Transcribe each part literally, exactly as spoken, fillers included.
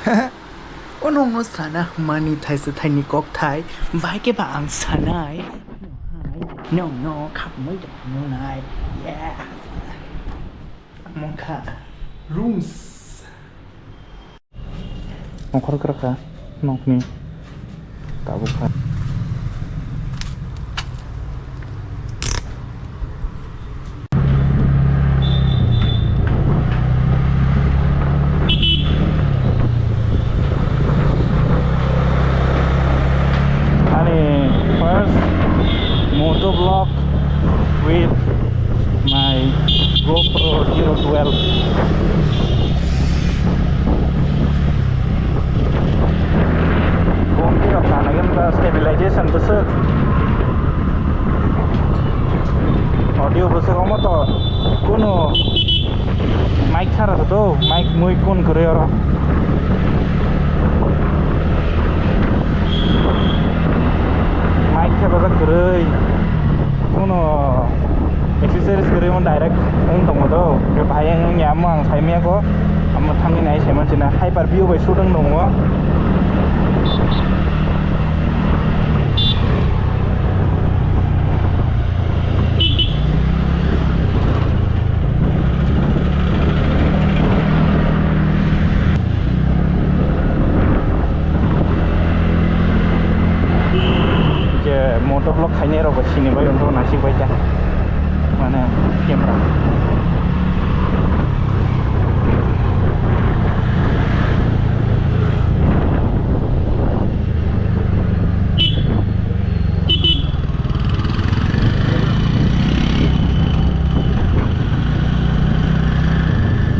O nokno sana hwnmani thaisa thaini kokthai, bai khe ba ang sanai. Nokno khapmui tongmani. Yeah. Mokha rooms. Nongkhor kwrwkha nokni tabuk kha. Ani first moto vlog with my GoPro Hero twelve. Bumti rok kanai wngkha stabilization bwswk, audio bwswk omo to kunu mic khara to do, mic mui kun kwrwi oro. Mic khe bwswk kwrwi. Kuno accessories kwrwi mo direct wng tongo do. Khe bahai wng ya mo ang sai maya kho. Amo thangwi nai sai manchina Hyper View bai shoot wng tongo. Je motovlog khainai rok bai sini bai rok nasik bai ta mane camera.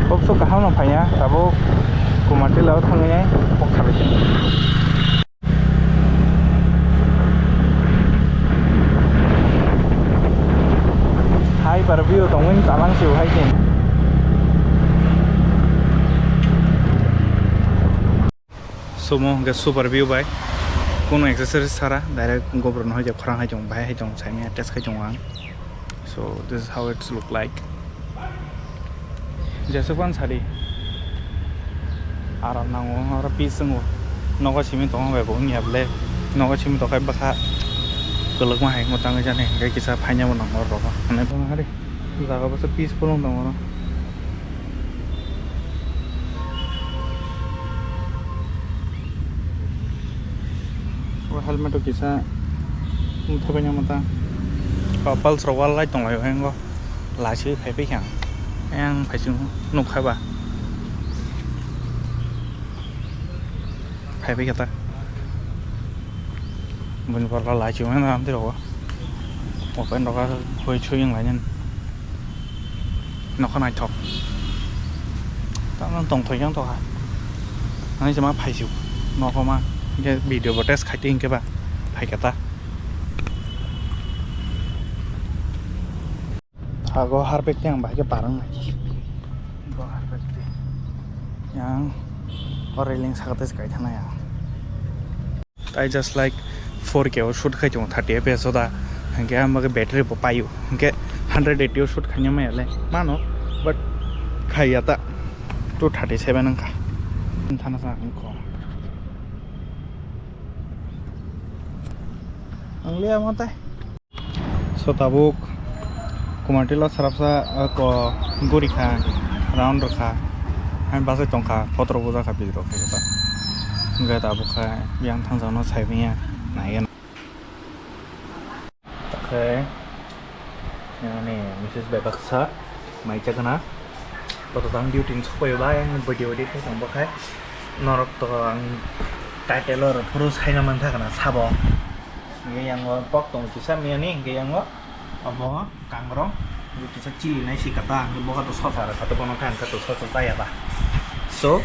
Kok sok kaham no phaiya tabuk Kumartila o thangwi nai kok salai se. Hyper View tongwi chalang se hai din. Sumo hwnkhe Super View bai. Kuno accessories sara, direct GoPro no hai je khorang hai tong, bahai hai tong, saimanya test khai tongo ang. So this is how it's look like. Jesukwan sadi. Aram nango, oro peace wngo. Nogo simi tongo bai bo wngya ble. Nogo simi tokhai bwkha kwlwkma hai wngmo tangwi jani, hwnkhe kisa phainai bo nango oro. Hwnwi phano hari. Jaga bwsa peaceful wng tongo oro. O helmet o kisa wngthagwi nangma ta. O pulse rok o light tonglaio hengo. Lachi phai phai kha. Yang phai chwng nukha ba. Phai phai kha ta. Bini borok lai chwng nang amtwi rogo. Open rogo hui chwi wng lainani. Nokha naithok. Tamo tongthok yang tokha. Ani se ma phai chwng. Nokho ma. Hingke video bo test khai twi hingke ba. Phai kha ta. Thago harpek tei ang bahai khe parang nai. Bo harpek tei. Yang o railing saka tei se kaithana yang. Tai just like four K o shoot khai tongo thirty F P S o da. Hingke ang bagwi battery bo paio. Hingke hundred eighty o shoot khaina maya le mano, but khaiya ta two thirty seven wngkha. Thana sa ang kho. Ang le amo tai. So tabuk Kumartila sarapsa, ah, ko guri kha, round rwkha, hai bachai tongkha, photo rok bujak kha, video rok khe ta. Hwnkhe tabuk khe yang thangjakno sai manya naigen. Khe ani Missus Bebaksa mai chakna, poto tang duty ni sokpaiyo ba, yang video edit khe tong bo khe norok to ang title oro phuru saina mantha kana sabo. Hingke yango pok tong kisa miyani, hingke yango obo kangrong, hingke kisa chili nai si kata, hingke boha to sosa rwkha, to bono khe ang khe to sosa chaya ba. So,